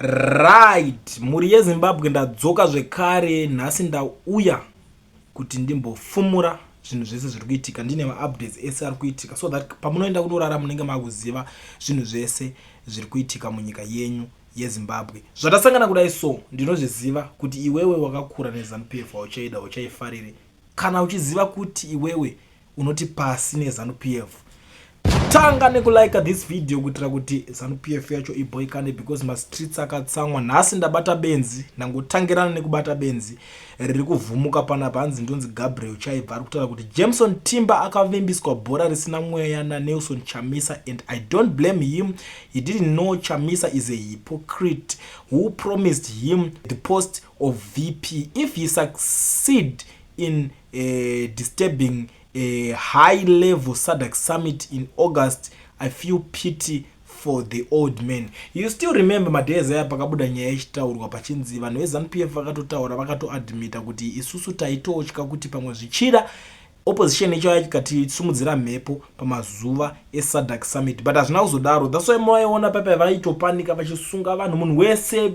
Right, mhuri yeZimbabwe, ndadzoka zvekare nhasi. Ndauya kuti ndimbofumura zvinhu zvese zviri kuitika, ndine maupdates ese ari kuitika, so that pamunoenda kunorara munenge makuziva zvinhu zvese zviri kuitika munyika yenyu yeZimbabwe. Zvatasangana kudai, so ndinozviziva kuti iwewe wakakura neZANU PF, hauchaida, hauchaifariri. Kana uchiziva kuti iwewe unoti pasi neZANU PF, tanga nekulike this video kuitira kuti ZANU PF yacho iboikane, because mastreets akatsamwa nhasi. Ndabata benzi, ndangotangirana nekubata benzi riri kuvhumuka panapa. Hanzi ndonzi Gabriel Chaibva, ari kutaura kuti Jameson Timba akavimbiswa bhora risina mweya naNelson Chamisa, and I don't blame him. He didn't know Chamisa is a hypocrite who promised him the post of VP if he succeed in disturbing a high level SADC summit in August. I feel pity for the old man. You still remember madays aya pakabuda nyaya ichitaurwa pachinzi vanhu veZANU PF vakatotaura, vakatoadmita kuti isusu taitotya kuti pamwe zvichida opposition ichauya chikatisumudzira mhepo pamazuva eSADC summit, but hazvina kuzodaro. That's why maiona paipai vaitopanika vachisunga vanhu, munhu wese.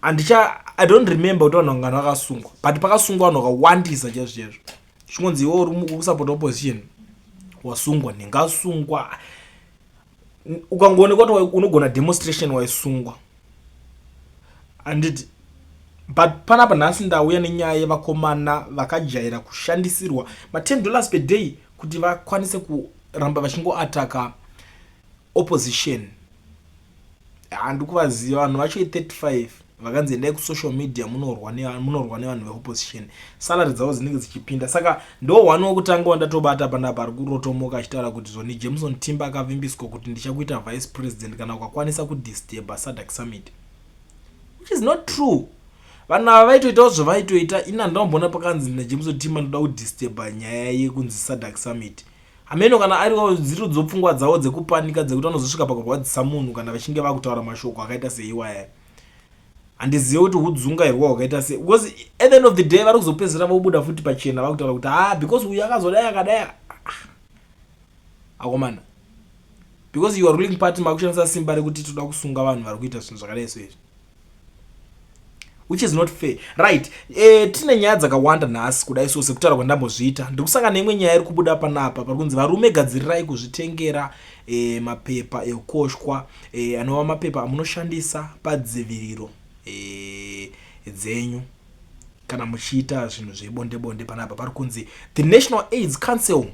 Handicha, I don't remember kuti vanhu vangani vakasungwa, but pakasungwa vanhu vakawandisa chaizvo chaizvo. Chingonzi iwe uri kusapota opposition, wasungwa, ndingasungwa. Ukangoonekwa kuti unogona demonstration, waisungwa, handiti? But panapa nhasi ndauya nenyaya yevakomana vakajaira kushandisirwa ma10 dollars per day kuti vakwanise kuramba vachingoataka opposition. Handi kuvaziva vanhu vacho, i35 vakanzi endai kusocial media munorwa nevanhu veopposition, salary dzavo dzinenge dzichipinda. Saka ndo one wekutanga wandatobata panapa ari kurotomoka achitaura kuti zvoni Jameson Timba akavimbiswa kuti ndichakuita vice president kana ukakwanisa kudisturba SADC summit, which is not true. Vanhu ava vaitoitawo zvavaitoita. Ini handambona pakanzi naJameson Timba ndoda kudisturba nyaya yekunzi SADC summit. Hameno kana ariwo dziri dzopfungwa dzavo dzekupanika dzekuti vanozosvika pakurwadzisa munhu kana vachinge vakutaura mashoko akaita seiwaya. Handizivi kuti hudzungairwa hwakaita sei, because at the end of the day vari kuzopedzisira vobuda futi pachena vakutaura kuti ha, ah, because uyu akazodai akadai. Ah, akomana, because you are ruling party, makushandisa simba rekuti toda kusunga vanhu vari kuita zvinhu zvakadai so izvi, which is not fair, right? Tine nyaya dzakawanda nhasi kudai so sekutaura kwandambozviita, ndiri kusangana neimwe nyaya iri kubuda panapa pari kunzi varume gadzirirai kuzvitengera mapepa ekukoshwa, anova mapepa amunoshandisa padziviriro dzenyu kana muchiita zvinhu zvebonde bonde. Panapa pari kunzi the National AIDS Council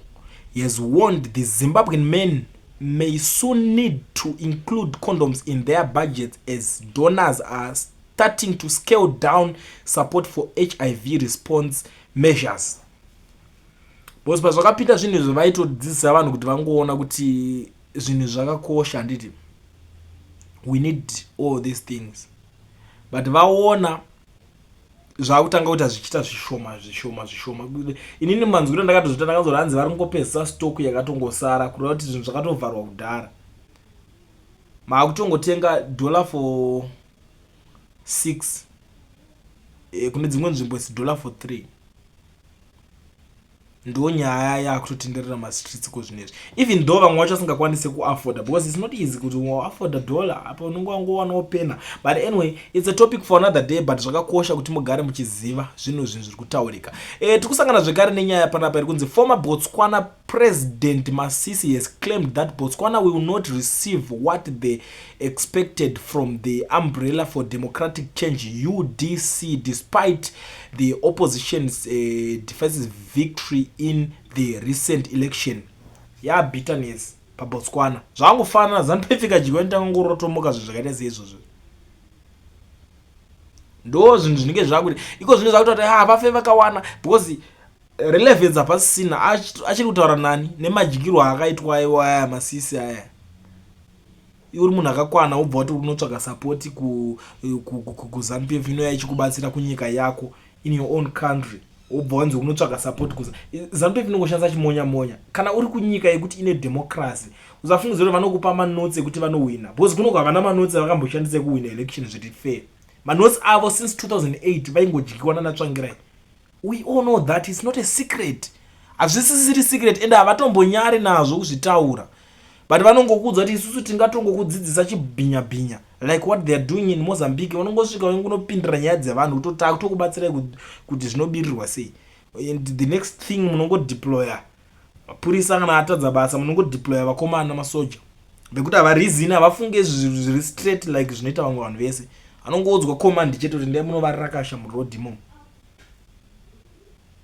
has warned the Zimbabwean men may soon need to include condoms in their budgets as donors are starting to scale down support for HIV response measures, because pazvakapinda zvinhu izvo vaitodzidzisa vanhu kuti vangoona kuti zvinhu zvakakosha, handiti? We need all these things, but vaona zvakutanga kuita zvichiita zvishoma zvishoma zvishoma. Inini manzwiro ndakatozvita, ndakazora hanzi vari kungopedzisa stock yakatongosara, kureva kuti zvinhu zvakatovharwa kudhara. Maakutongotenga dollar for 6, kune dzimwe nzvimbo its dollar for 3. Ndo nyaya yakutotenderera mastreets ko zvinezvi, even though vamwe vacho vasingakwanisi kuafforda, because it's not easy kuti uafforda dollar apa unenge wangowanawo pena. But anyway, it's a topic for another day, but zvakakosha kuti mugare muchiziva zvinhu zviri kutaurika. Tiri kusangana zvekare nenyaya panapa iri kunzi former Botswana President Masisi has claimed that Botswana will not receive what they expected from the Umbrella for Democratic Change, UDC, despite the opposition's decisive victory in the recent election. Yabitterness paBotswana zvangofanana ZANU PF ikadyiwa nitangangorotomoka zvinhu zvakaita seizvozvo. Ndo zvinhu zvinenge zvakuti iko zvino zvakuti kuti ah, vafe vakawana, because relevance hapasisina. Achiri kutaura nani nemadyirwo akaitwa aiwa aya Masisi aya? Iwe uri munhu akakwana, wobva wati unotsvaga support kuZANU PF inoya ichikubatsira kunyika yako, in your own country, wobva wanzi unotsvaga support kuZANU PF inongoshandisa chimonya monya. Kana uri kunyika yekuti ine democracy, usafungidzira kuti vanokupa manotsi ekuti vanowina, because kunoko havana manotsi avakamboshandisa ekuwina election zviri fair. Manotsi avo since 2008 vaingodyiwa nanaTsvangirai. We all know that, it's not a secret, hazvisisiri secret, ende havatombonyari nazvo kuzvitaura, but vanongokuudza kuti isusu tingatongokudzidzisa chibhinya bhinya. Like what they are doing in Mozambique, vanongosvika vanongonopindira nyaya dzevanhu kutoti takutokubatsirai kuti zvinobirirwa sei. And the next thing, munongodeploya mapurisa. Kana atadza basa, munongodeploya vakomana, masoja vekuti havareasoni, havafunge zviri straight like zvinoita vamwe vanhu vese. Anongoudzwa command chete kuti ndai munovarakasha muroad imomo.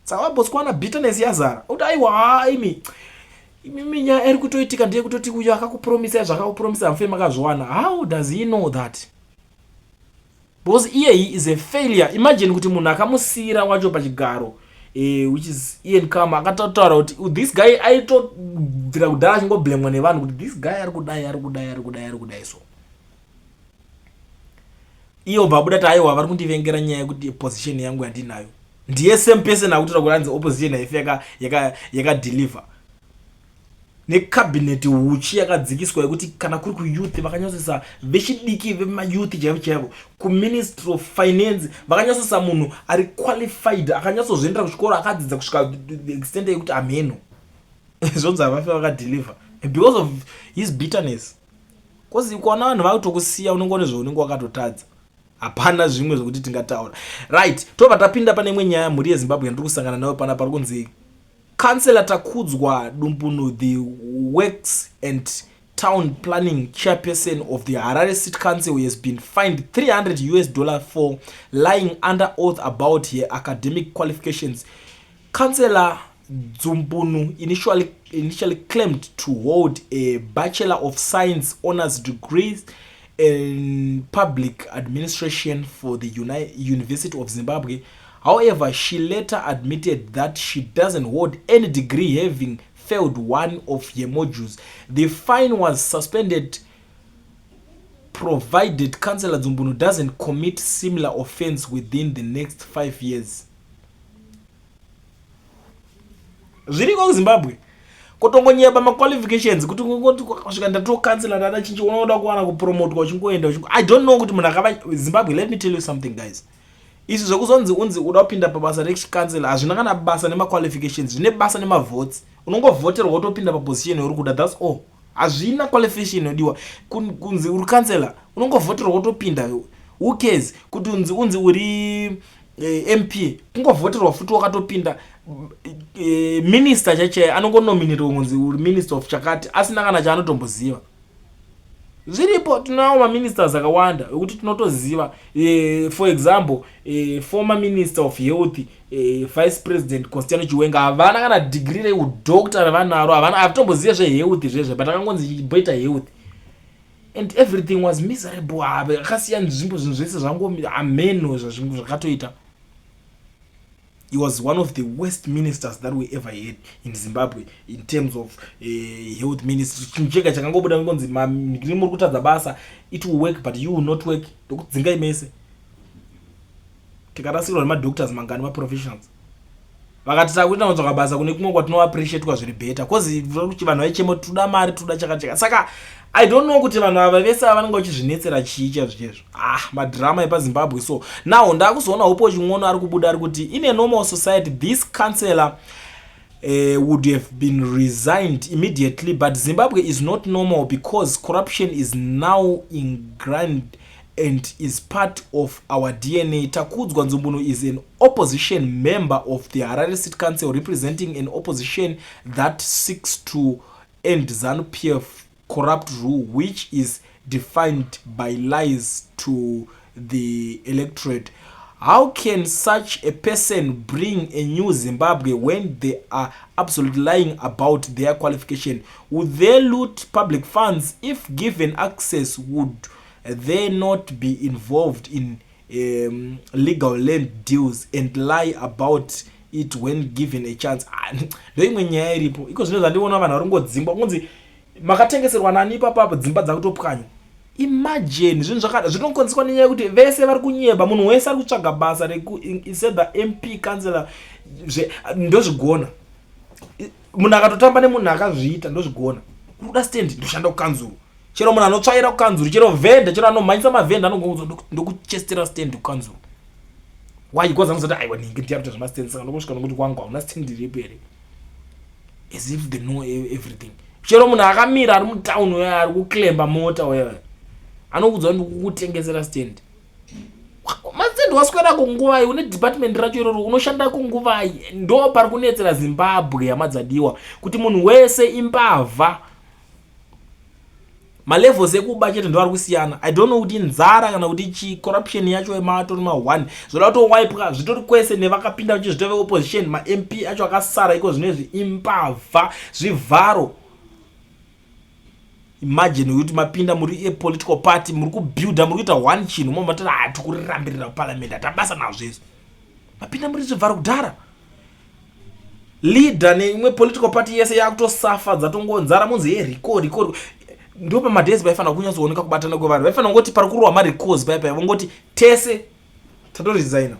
Saka vaBotswana, bitterness yazara kuti aiwa, imi imimi, nyaya iri kutoitika ndeyekutoti uyo akakupromisai zvakakupromisai hamufe makazviwana. How does he know that? Because iye, he is a failure. Imagine kuti munhu akamusiyira wacho pachigaro, which is Ian Khama, akatotaura kuti this guy, aitobvira kudhara achingoblamwa nevanhu kuti this guy ari kudai, ari kudai, ari kudai, ari kudai. So iye obva abuda ti aiwa, vari kundivengera nyaya yekuti position yangu yandinayo. Ndiye same person akutaura kuti anzi opposition haifi yakadeliver necabinet huchi yakadzikiswa, yekuti kana kuri kuyouth vakanyatsoisa vechidiki, vemayouth chaivo chaivo. Kuministry of Finance vakanyatsoisa munhu ari qualified, akanyatsozviendera kuchikoro, akadzidza kusvika the extent yekuti amheno zvonzi havafi vakadeliver because of his bitterness. 'Cause ukaona vanhu vakutokusiya, unenge une zvaunenge wakatotadza. Hapana zvimwe zvokuti tingataura. Right, tobva tapinda pane imwe nyaya, mhuri yeZimbabwe, yandiri kusangana nayo pana. Pari kunzi Councillor Takudzwa Dumbunu, the Works and Town Planning chairperson of the Harare City Council, has been fined US$300 for lying under oath about her academic qualifications. Councillor Dzumbunu initially claimed to hold a Bachelor of Science Honours degree in Public Administration for the University of Zimbabwe. However, she later admitted that she doesn't hold any degree, having failed one of her modules. The fine was suspended provided Councillor Dzumbunu doesn't commit similar offense within the next 5 years. Zviriko kuZimbabwe kutongonyeba maqualifications kuti kusvika ndatokansela, ndada chinchi, unoda kuwana kupromotwa uchingoenda. I don't know kuti munhu akava Zimbabwe. Let me tell you something, guys. Izvi zvekuzonzi unzi uda kupinda pabasa rechikansela hazvina kana basa nemaqualifications, zvine basa nemavotes. Unongovhoterwa wotopinda paposition yauri kuda, that's all. Hazvina qualification inodiwa kunzi uri kansela. Unongovhoterwa wotopinda. Who cares kuti unzi uri MP? Kungovhoterwa futi wakatopinda. Minister chachai anongonominatwa kunzi uri minister of chakati, asina kana chaanotomboziva. Zviripo, tinawo maministers akawanda ekuti tinotoziva. For example, former Minister of Health, Vice President Constantino Chiwenga, havana kana degree reudoctor ravanaro. Havana, havatombozive zvehealth zvezve, but akangonzi chimboita health and everything was miserable. Akasiya nzvimbo, zvinhu zvese zvango ameno zvakatoita. He was one of the worst ministers that we ever had in Zimbabwe in terms of health ministry. Chinhu chega chakangobuda ngonzi muri kutadza basa. It will work, but you will not work. Ndokudzingai mese. Tikarasikirwa nemadoctors mangani, maprofessionals. Vakati takuita kutsvaka basa kune kumwe kwatinoappreciatwa zviri better, 'cause vanhu vaichema, toda mari, toda chakati chakati. Saka I don't know kuti vanhu ava vese ava vanenge vachizvinetsera chii chaizvo chaizvo. Ah, madrama epaZimbabwe. So now ndakuzoona Hopewell Chin'ono ari kubuda, ari kuti in a normal society this councillor would have been resigned immediately, but Zimbabwe is not normal because corruption is now ingrained and is part of our DNA. Takudzwa Nzumbunu is an opposition member of the Harare City Council, representing an opposition that seeks to end ZANU PF corrupt rule, which is defined by lies to the electorate. How can such a person bring a new Zimbabwe when they are absolutely lying about their qualification? Would they loot public funds if given access? Would they not be involved in legal land deals and lie about it when given a chance? Ah, ndoimwe nyaya iripo iko zvino zvandiona, vanhu vari kungodzingwa kunzi makatengeserwa nani ipapapo, dzimba dzakutopwanywa. Imagine zvinhu zvakada zvinokonzeswa nenyaya yekuti vese vari kunyeba. Munhu wese ari kutsvaga basa rekuisether MP, councillor, ndozvigona. Munhu akatotamba nemunhu akazviita, ndozvigona. Uri kuda stand, ndoshanda kukanzuru. Chero munhu anotsvaira kukanzuru, chero vendor, chero anomhanyisa mavendor, anongoudza ndokuchestera stand kukanzuru. Why? Because anozoti aiwa, ninge ndiyakuita zvemastand, saka ndokusvika nokuti kwangu hauna stand iripo here? As if they know everything. Chero munhu akamira ari mutauni uya ari kuclaima mota uya. Anokuudza kuti ndikukutengesera stand. Mastand waswera kunguvai une department racho iroro unoshanda kunguvai. Ndo pari kunetsera Zimbabwe hama dzadiwa kuti munhu wese imbavha. Malevels ekuba chete ndo ari kusiyana. I don't know kuti inzara kana kuti chi corruption yacho matori ma one. Zvoda kutowaipwa zvitori kwese nevakapinda vachizvita veopposition ma MP acho akasara iko zvino izvi imbavha zvivharo. Imagine kuti mapinda muri a political party muri kubuilda muri kuita one chinhu mo matoti ah tikurambirira kuparliament hatabasa nazvo izvi. Mapinda muri zvivharo kudhara. Leader neimwe political party yese yakutosafa dzatongonzara munzi ye recall recall. Ndo pamadays paifanira kunyatsooneka kubatana kwevanhu. Vaifanira kungoti pari kurohwa marecalls paya paya vongoti tese tatoresigna.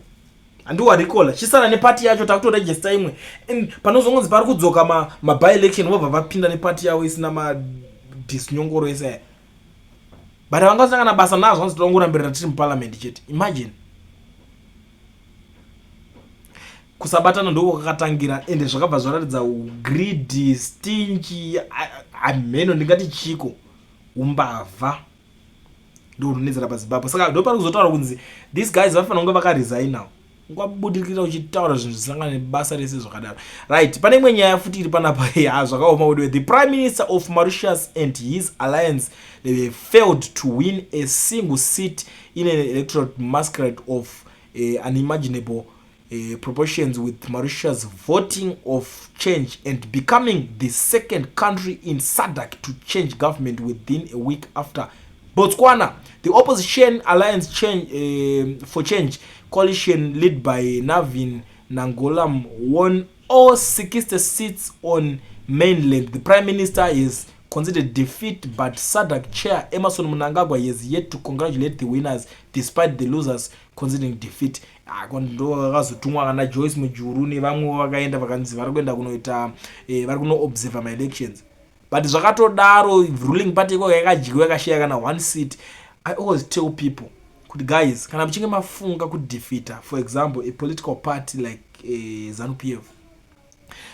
Handiwa recall chisara neparty yacho takutoregister imwe. And panozongonzi pari kudzoka ma, ma by election vobva vapinda neparty yavo isina madisnyongoro ese aya. But vanga vasina kana basa nazvo vanzi toda kungorambirira tiri muparliament chete. Imagine. Kusabatana ndoko kwakatangira ende zvakabva zvaratidza greedy, stingy, hameno ndingati chiko umbavha ndokunonetsera paZimbabwe. Saka ndo pari kuzotaura kunzi these guys vafanira kunge vakaresigna ungabudirira uchitaura zvinhu zvisangana nebasa rese zvakadaro. Right, pane imwe nyaya futi iri panapa ya zvakaoma weduwe. The Prime Minister of Mauritius and his alliance, they have failed to win a single seat in an electoral masquerade of unimaginable proportions, with Mauritius voting of change and becoming the second country in SADC to change government within a week after Botswana. The opposition Alliance Change, for Change coalition led by Navin Nangolam won all 60 seats on mainland. The Prime Minister is considered defeat, but SADC chair Emmerson Mnangagwa has yet to congratulate the winners despite the losers considering defeat. Ndo vakazotumwa kana Joyce Mujuru nevamwe vakaenda vakanzi vari kuenda kunoita vari kunoobserva maelections, but zvakatodaro ruling party ikoko yakadyiwa yakashiya kana one seat. I always tell people kuti guys, kana muchinge mafunga kudefeata, for example, a political party like ZANU PF,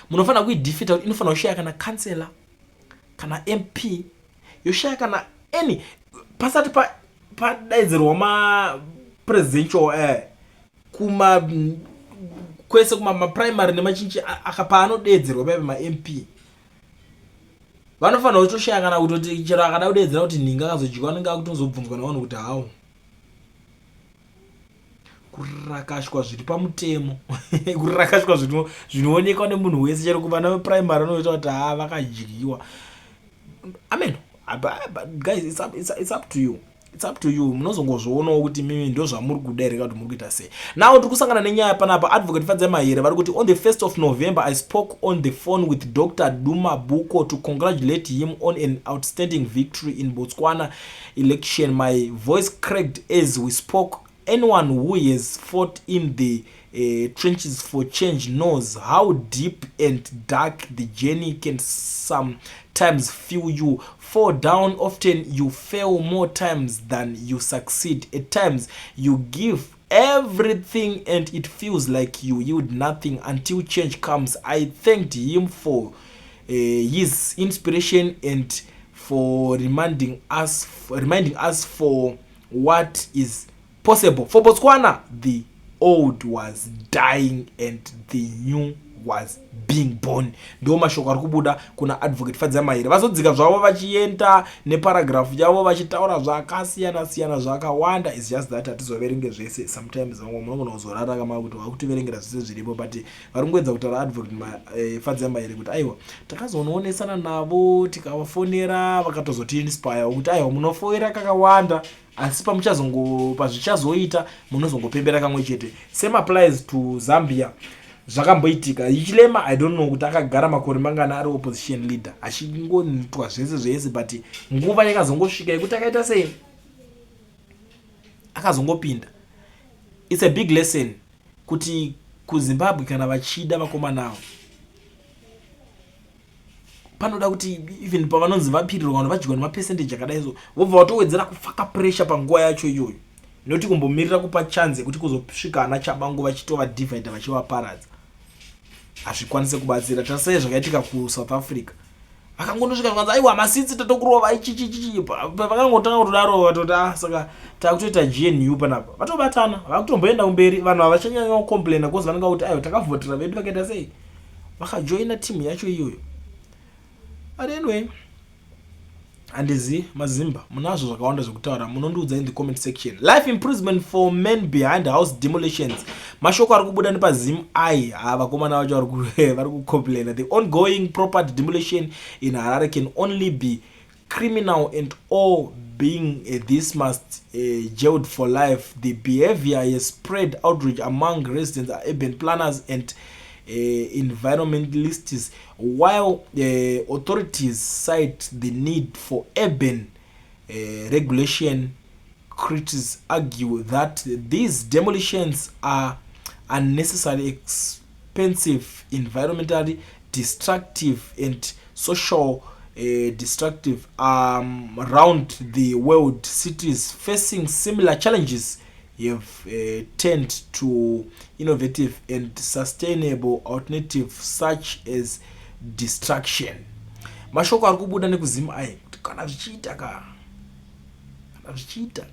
munofanira kuidefeata kuti inofanira kushaya kana councillor kana MP, yoshaya kana any pasati padaidzirwa mapresidential kuma kwese kuma maprimary nemachinchi paanodeedzerwa paipa maMP vanofanira kutoshaya kana kutoti chero akada kudeedzera kuti nhinga akazodyiwa anenge akutozobvunzwa nevanhu kuti hawo kurakashwa zviri pamutemo, kurakashwa zvinoonekwa nemunhu wese chero kuvana veprimary vanoita kuti ha vakadyiwa. Amen. But guys, it's up to you, it's up to you. Munozongozvionawo kuti mimi ndo zvamuri kuda here kuti muri kuita sei. Now tiri kusangana nenyaya panapa. Advocate Fadzai Mahere vari kuti, "On the 1st of November I spoke on the phone with Dr Duma Boko to congratulate him on an outstanding victory in Botswana election. My voice cracked as we spoke. Anyone who has fought in the trenches for change knows how deep and dark the journey can sometimes feel. You fall down often, you fail more times than you succeed. At times you give everything and it feels like you yield nothing until change comes. I thanked him for his inspiration and for reminding us for what is possible for Botswana. The old was dying and the new was being born." Ndo mashoko ari kubuda kuna Advocate Fadzai Mahere. Vazodzika zvavo vachienda neparagraph yavo vachitaura zvakasiyana siyana zvakawanda. Is just that hatizoverenge zvese. Sometimes vamwe munogona kuzorara kama kuti vakutoverengera zvese zviripo, but vari kungoedza kutaura Advocate Fadzai Mahere kuti aiwa, takazonoonesana navo tikavafonera vakatozotiinspire kuti aiwa, munofoira kakawanda asi pamuchazongo pazvichazoita munozongopembera kamwe chete. Same applies to Zambia. Zvakamboitika Hichilema, I don't know kuti akagara makore mangani ari opposition leader achingoitwa zvese zvese, but nguva yakazongosvika yekuti akaita sei, akazongopinda. It's a big lesson kuti kuZimbabwe kana vachida vakomanawo panoda kuti even pavanonzi vapirirwa vanhu vadyiwa nemapercentage akadai so vobva vatowedzera kufaka pressure panguva yacho iyoyo, nekuti kumbomirira kupa chance yekuti kuzosvika ana Chabangu vachitovadivhaidha vachivaparadza hazvikwanisi kubatsira. Tasai zvakaitika kuSouth Africa. Vakangondosvika zvikanzi, "Aiwa, maseats tatokurova." Ichichichichi vakangotanga kutodaro, vatoti, "Ah, saka takutoita GNU panapa." Vatobatana, vakutomboenda kumberi. Vanhu havachanyanya kucomplaina because vanenge kuti, "Aiwa, takavhotera vedu." Vakaita sei? Vakajoina timu yacho iyoyo. But anyway, handizi mazimba munazvo zvakawanda zvekutaura, munondiudza in the comment section. Life imprisonment for men behind house demolitions. Mashoko ari kubuda nepaZim i ha, vakomana vacho vari kucomplaina. The ongoing property demolition in Harare can only be criminal and all being this must jailed for life. The behavior has spread outrage among residents, urban planners and environmentalists, while authorities cite the need for urban regulation. Critics argue that these demolitions are unnecessary, expensive, environmentally destructive and social destructive. Around the world, cities facing similar challenges have turned to innovative and sustainable alternatives such as destruction. Mashoko ari kubuda nekuZim ai kuti kana zvichiita ka, kana zvichiita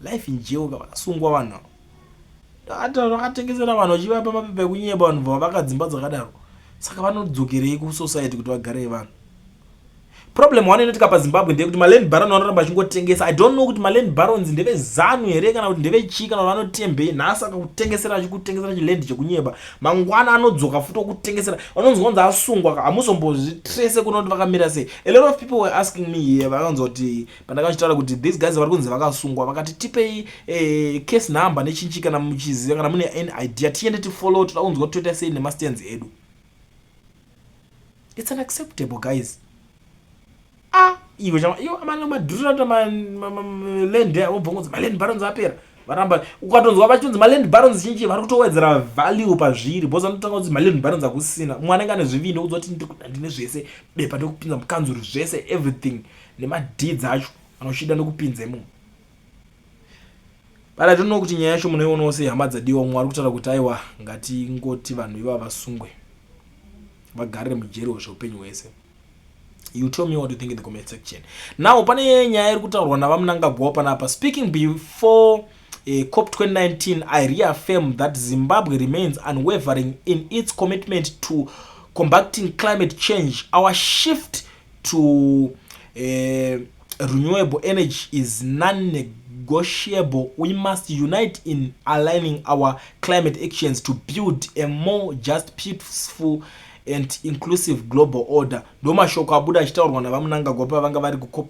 life in jail ka, vakasungwa vanhu ava vakatengesera vanhu vachivapa mapepa ekunyeba, vanhu vavaka dzimba dzakadaro, saka vanodzokerei kusociety kuti vagarei vanhu? Problem one inoitika paZimbabwe ndeyekuti maland baron vanoramba vachingotengesa. I don't know kuti maland barons ndeveZANU here kana kuti ndevechii kana vanotembei. Nhasi akakutengesera, achikutengesera chiland chekunyeba, mangwana anodzoka futi okutengesera. Vanonzwa kunzi asungwa, hamuzombozvitrace kuno kuti vakamira sei. A lot of people were asking me here, vakanzwa kuti pandakachitaura kuti these guys vari kunzi vakasungwa, vakati, "Tipei case number nechinchi kana muchiziva, kana mune any idea, tiende tifollow, toda kunzwa kuti toita sei nemastands edu." It's unacceptable, guys. Ah, iwe chama iwe madhurira kuti maland obva kunzi maland barons apera, varamba. Ukatonzwa vachinzi maland barons chinchi, vari kutowedzera value pazviri because vanotanga kuti maland barons akusina. Mumwe anenge ane zvivindi okudza kuti ndine zvese, bepa ndokupinza mukanzuru, zvese, everything, nemadeeds acho anochida ndokupinza imomo. But I don't know kuti nyaya yacho munoionawo sei, hama dzadiwa. Mumwe ari kutaura kuti, "Aiwa, ngatingoti vanhu ivava vasungwe, vagarire mujeri zveupenyu hwese." You tell me what you think in the comment section. Now, pane nyaya iri kutaurwa naVaMnangagwa panapa. Speaking before COP 2019, "I reaffirm that Zimbabwe remains unwavering in its commitment to combating climate change. Our shift to renewable energy is non-negotiable. We must unite in aligning our climate actions to build a more just, peaceful and inclusive global order." Ndo mashoko abuda achitaurwa naVaMnangagwa pavanga vari kuCOP,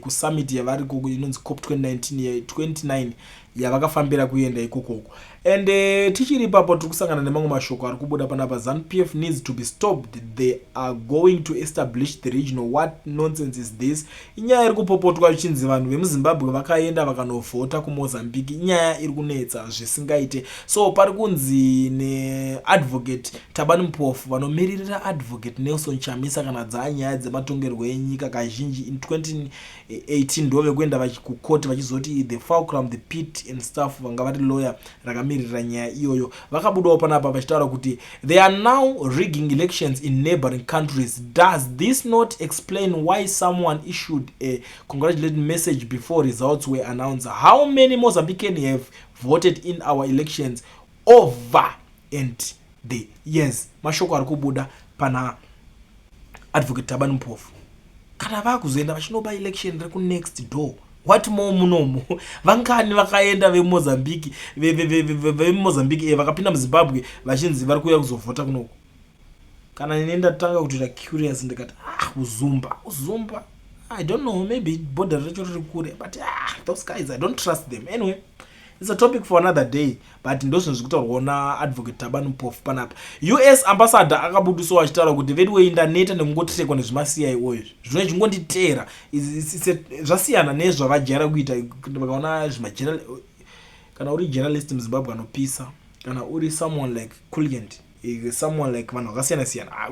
kusummit yavari inonzi COP 2019 29 yavakafambira kuenda ikokoko. And tichiri ipapo, tiri kusangana nemamwe mashoko ari kubuda panapa. ZANU PF needs to be stopped. They are going to establish the regional. What nonsense is this? Inyaya iri kupopotwa zvichinzi vanhu vemuZimbabwe vakaenda vakanovhota kuMozambique. Inyaya iri kunetsa zvisingaite. So pari kunzi neAdvocate Thabani Mpofu, vanomiririra Advocate Nelson Chamisa kana dzanyaya dzematongerwo enyika kazhinji, in 2018 ndo vekuenda kukoti vachizoti the fulcrum, the pit and stuff, vanga vari lawyer rakamirira nyaya iyoyo. Vakabudawo panapa vachitaura kuti they are now rigging elections in neighboring countries. Does this not explain why someone issued a congratulating message before results were announced? How many Mozambican have voted in our elections over and the years? Mashoko ari kubuda pana Advocate Thabani Mpofu. Kana vakuzoenda vachinoba election rekunext door, what more munomu? Vangani vakaenda veMozambique, veMozambique vakapinda muZimbabwe vachinzi vari kuuya kuzovhota kunoko? Kana nini ndatanga kutoita curious, ndikati, "Ah, uzumba uzumba." I don't know, maybe border racho riri kure, but ah, those guys, I don't trust them. Anyway, it's a topic for another day, but ndo zvinhu zviri kutaurwawo naAdvocate Thabani Mpofu panapa. US ambassador akabudiswawo achitaura kuti, "Vediwei, ndaneta nekungotirekwa nezvemaCIO izvi, zvino chingonditeera." Zvasiyana nezvavajaira kuita. Vakaona zvimageneral, kana uri journalist muZimbabwe anopisa, kana uri someone like Kulient, someone like vanhu vakasiyana siyana, ah,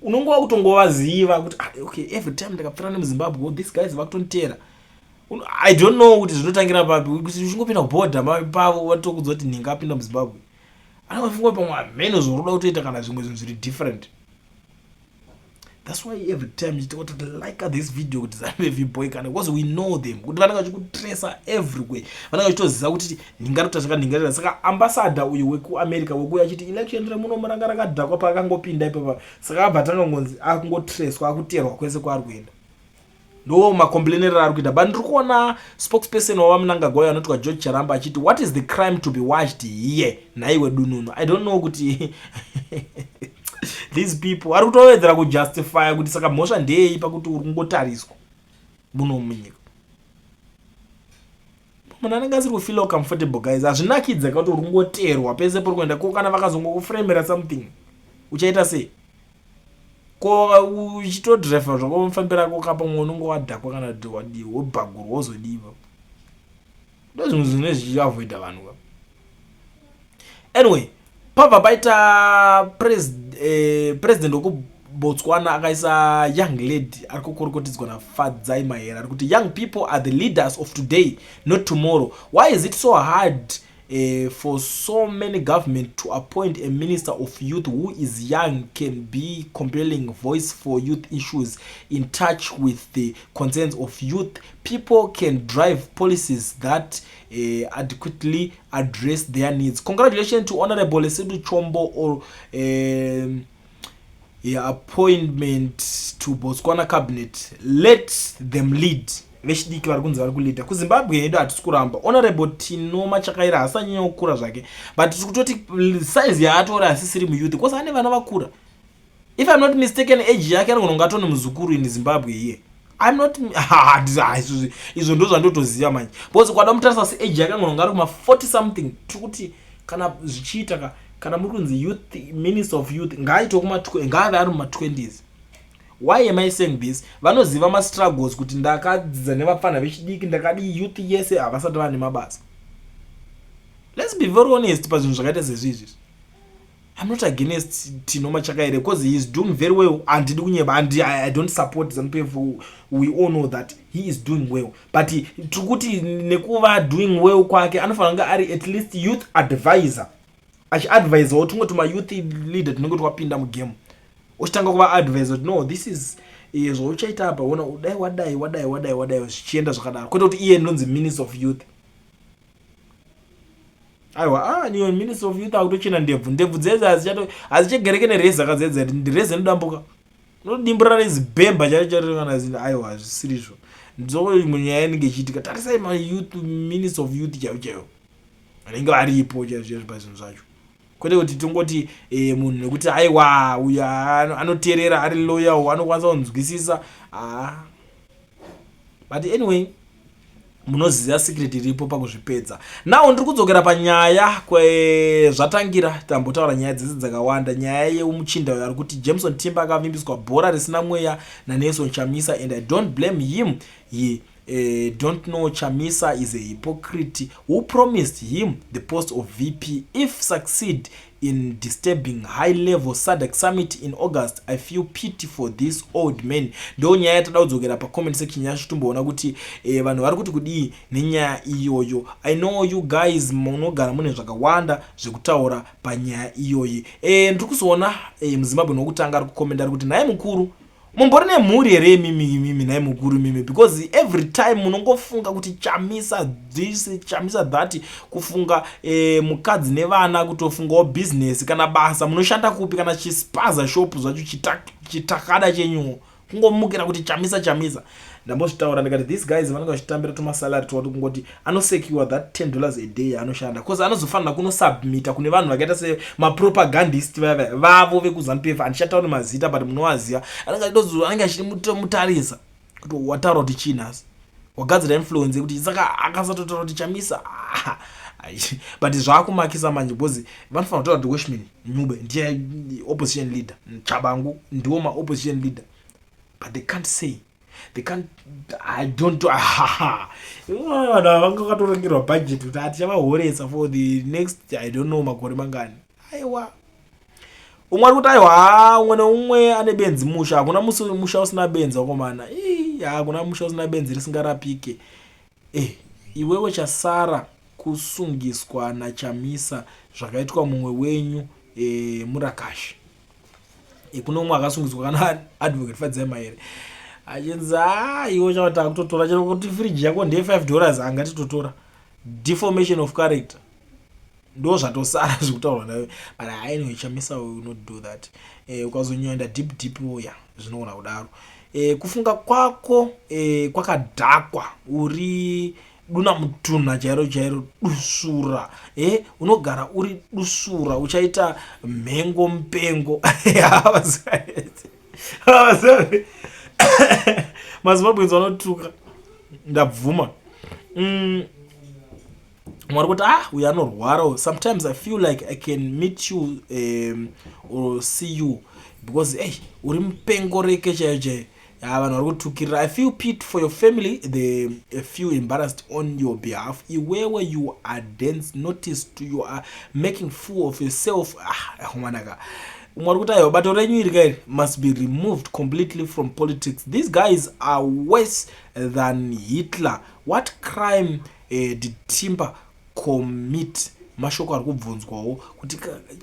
unongova kutongovaziva kuti, ah, okay, every time ndakapfira nemuZimbabwe, oh, these guys vakutonditeera. I don't know kuti zvinotangira papi, kuti uchingopinda kubhodha pavo vatokudza kuti nhinga apinda muZimbabwe, anofunga pamwe hameno zvoruda kutoita kana zvimwe zvinhu zviri different. That's why every time chitoti like this video kuti ZANU boy kana, because we know them kuti vanenge vachikutresa everywhere, vanenge vachitoziva kuti ndingarota zvakandingarira. Saka ambassador uyu wekuAmerica wekuuya achiti election remuno muranga rakadhakwa, paakangopinda ipapa, saka abva tanga ngonzi akungotreswa, akuteerwa kwese kwaari kuenda. Ndo macomplainerero ari kuita. But ndiri kuona spokesperson wavaMnangagwa uyo anotwa George Charamba achiti, "What is the crime to be watched here?" Nhaiwe dununu, I don't know kuti these people ari kutowedzera kujustifya kuti saka mhosva ndeyei pakuti uri kungotariswa muno munyika. Munhu anenge asiri kufeela comfortable, guys. Hazvinakidze kuti uri kungoteerwa pese puri kuenda. Ko kana vakazongokufremera something, uchaita sei? Ko uchitodhiraivha zvako, mufambiro ako pamwe unenge wadhakwa kana kuti wadii, wobhagurwa, wozodiva. Ndo zvinhu zvine zvichiavoida vanhu ka. Anyway, pabva paita president wekuBotswana akaisa young lady ari kukorokotedzwa naFadzai Mahera, ari kuti, "Young people are the leaders of today, not tomorrow. Why is it so hard for so many government to appoint a minister of youth who is young, can be compelling voice for youth issues, in touch with the concerns of youth people, can drive policies that adequately address their needs? Congratulations to Honorable Lesedu Chombo or yeah, appointment to Botswana cabinet. Let them lead." Vechidiki vari kunzi vari kuleada kuZimbabwe yedu. Hatisi kuramba Honorable Tino Machakaira, hasanyanya kukura zvake, but tiri kutoti size yaatori hasisiri muyouth because ane vana vakura. If I'm not mistaken, age yake anogona kunge atone muzukuru in Zimbabwe iye. I'm not, izvo ndo zvandotoziva manje, because kwada mutarisa seage yake anogona kunge ari kuma 40 something. Tiri kuti kana zvichiita ka, kana muri kunzi youth, minister of youth, ngaaitewo ngaave ari muma20s. Why am I saying this? Vanoziva mastruggles kuti ndakadzidza nevapfana vechidiki, ndakadii, youth yese havasati vane mabasa. Let's be very honest pazvinhu zvakaita sezvizvi. I'm not against Tino Machakaire because he is doing very well. Handidi kunyeba, I don't support ZANU PF. We all know that he is doing well, but tiri kuti nekuva doing well kwake, anofanira kunge ari at least youth advisor, achiadvisawo tumwe tumayouth leader tunenge twapinda mugame, uchitanga kuvaadvisa kuti, "No, this is zvauchaita apa, ona dai wadai, wadai, wadai, wadai," zvichienda zvakadaro, kwete kuti iye ndonzi minister of youth. Aiwa, ah, niyo minister of youth akutochena ndebvu, ndebvu dzedze hadzichagereke nereza kadzedze, reza inodambuka, unodimburira nezibhemba charo charo kana zino. Aiwa, hazvisirizvo. Ndo nyaya inenge ichiitika. Tarisai mayouth, minister of youth chaivo chaivo vanenge varipo chaizvo chaizvo pazvinhu zvacho, kwete kuti tongoti munhu nekuti aiwa, uyu anoteerera, ari loyal, anokwanisa kunzwisisa. Ah. But anyway, munoziva secret iripo pakuzvipedza. Now ndiri kudzokera panyaya kwezvatangira. Tambotaura nyaya dzese dzakawanda, nyaya yemuchinda uyo ari kuti Jameson Timba akavimbiswa bhora risina mweya naNelson Chamisa, and I don't blame him. He don't know Chamisa is a hypocrite who promised him the post of VP if succeed in disturbing high level SADC summit in August. I feel pity for this old man. Ndo nyaya yatada kudzokera pacomment section yacho, timboona kuti vanhu vari kuti kudii nenyaya iyoyo. I know you guys munogara mune zvakawanda zvekutaura panyaya iyoyi. Ndiri kuzoona muZimbabwe nokutanga ari kukomenda, ari kuti, "Nhai mukuru, mumbori nemhuri here imimi, imimi nhai mukuru imimi? Because every time munongofunga kuti Chamisa this, Chamisa that, kufunga mukadzi nevana, kutofungawo bhizinesi kana basa. Munoshanda kupi? Kana chispaza shop zvacho, chitakada chenyuwo, kungomukira kuti Chamisa, Chamisa." Ndambozvitaura ndikati these guys vanenge vachitambira tumasalary twati kungoti anosecure that $10 a day yaanoshanda, because anozofanira kunosubmita kune vanhu vakaita semapropagandist vaya vaya vavo vekuZANU PF. Handichatauri mazita, but munovaziva. Anenge achimutarisa kuti wataura kuti chii nhasi, wagadzira influence yekuti saka akasatotaura kuti Chamisa, but zvaakumakisa manje, because vanofanira kutaura kuti Welshman Ncube ndiye opposition leader, Tshabangu ndiwo maopposition leader, but they can't say, they can't. I don't, vanhu ava vanga vakatorongerwa budget kuti hatichavahoresa for the next, I don't know, makore mangani. Aiwa, umwe ari kuti aiwa, umwe neumwe ane benzi musha. Hakuna musi musha usina benzi, wakomana. Hakuna musha usina benzi risingarapike. Iwewe chasara kusungiswa naChamisa zvakaitwa mumwe wenyu, Murakashi. E, kune umwe akasungiswa kana Advocate Fadzai Mahere achinzi a iwe chava takutotora chero kuti firiji yako ndeye $5 angatitotora. Deformation of character ndo zvatosara zvekutaurwa nayo, but anyway, Chamisa will not do that. Ukazonyoenda deep deep ya zvinogona kudaro. Kufunga kwako kwakadhakwa, uri duna mutunha chairo chairo, dusvura. Unogara uri dusvura, uchaita mhengo mupengo. MaZimbabweans vanotuka, ndabvuma. Mwari kuti ah, uyu anorwarawo. Sometimes I feel like I can meet you or see you because hey, uri mupengo reke chaiyo chaiyo. Ya, vanhu vari kutukirira. I feel pity for your family, they feel embarrassed on your behalf. Iwewe, you are dense notice to you are making fool of yourself. Ah, mwanaka, umwe ari kuti aiwa, bato renyu iri kairi must be removed completely from politics. These guys are worse than Hitler. What crime did Timber commit? Mashoko ari kubvunzwawo kuti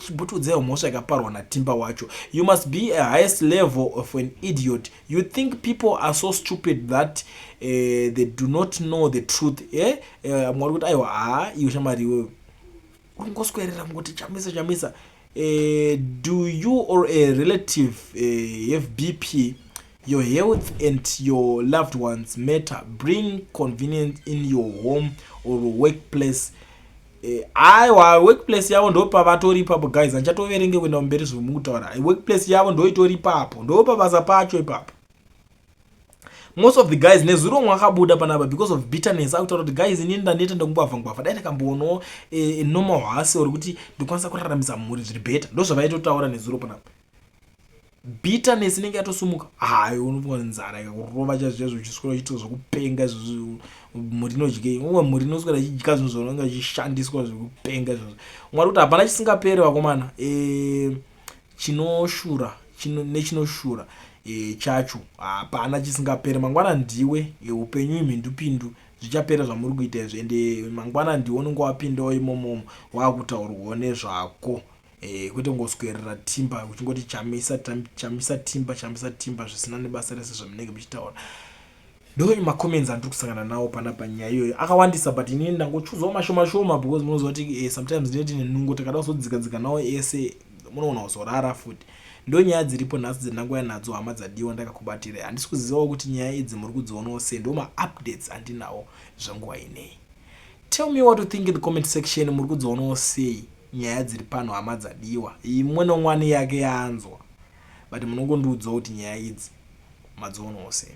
chimbotiudzaiwo mhosva yakaparwa naTimba wacho. You must be a highest level of an idiot. You think people are so stupid that they do not know the truth, eh? Mwari kuti aiwa, haa, iwe shamari, iwewe uri kungoswerera kungoti Chamisa, Chamisa. Do you or a relative have BP? Your health and your loved ones matter. Bring convenience in your home or workplace. Aiwa, workplace yavo ndo pavatori ipapo. Guys, handichatoverenge kuenda kumberi zvomukutaura. Workplace yavo ndo itori ipapo, ndo pabasa pacho ipapo. Most of the guys nezuro mwakabuda panapa because of bitterness, akutaura kuti guys, inini ndaneta ndokungwavha ngwavha, dai ndakamboonawo normal hustle rekuti ndikwanisa kuraramisa mhuri zviri better. Ndo zvavaitotaura nezuro panapa. Bitterness inenge yatosumuka. Hayi, unofunga nzara ikakurova chaizvo chaizvo, uchiswera uchiita zvekupenga izvozvo, mhuri inodyei? Umwe mhuri inoswera ichidya zvinhu zvaunenge uchishandiswa zvekupenga izvozvo. Mwari kuti hapana chisingaperi, vakomana. Chinoshura nechinoshura chacho, hapana chisingaperi. Mangwana ndiwe. Upenyu imhindupindu, zvichapera zvamuri kuita izvo, ende mangwana ndiwe unenge wapindawo imomomo, waakutaurwawo nezvako. Kwete kungoswerera Timba uchingoti Chamisa, Chamisa, Timba, Chamisa, Timba, zvisina nebasa rese zvamunenge muchitaura. Ndo macomments andiri kusangana nawo panapa. Nyaya iyoyo akawandisa, but inini ndangochuzawo mashoma shoma because munoziva kuti sometimes ndine tine nungo, takada kuzodzika dzika nawo ese munoona kuzorara futi. Ndo nyaya dziripo nhasi dzendangouya nadzo, hama dzadiwa, ndakakubatira. Handisi kuzivawo kuti nyaya idzi muri kudzionawo sei. Ndo maupdates andinawo zvenguva inei. Tell me what you think in the comment section. Muri kudzionawo sei nyaya dziri pano, hama dzadiwa? Imwe nomwani yake yaanzwa, but munongondiudzawo kuti nyaya idzi madzionawo sei.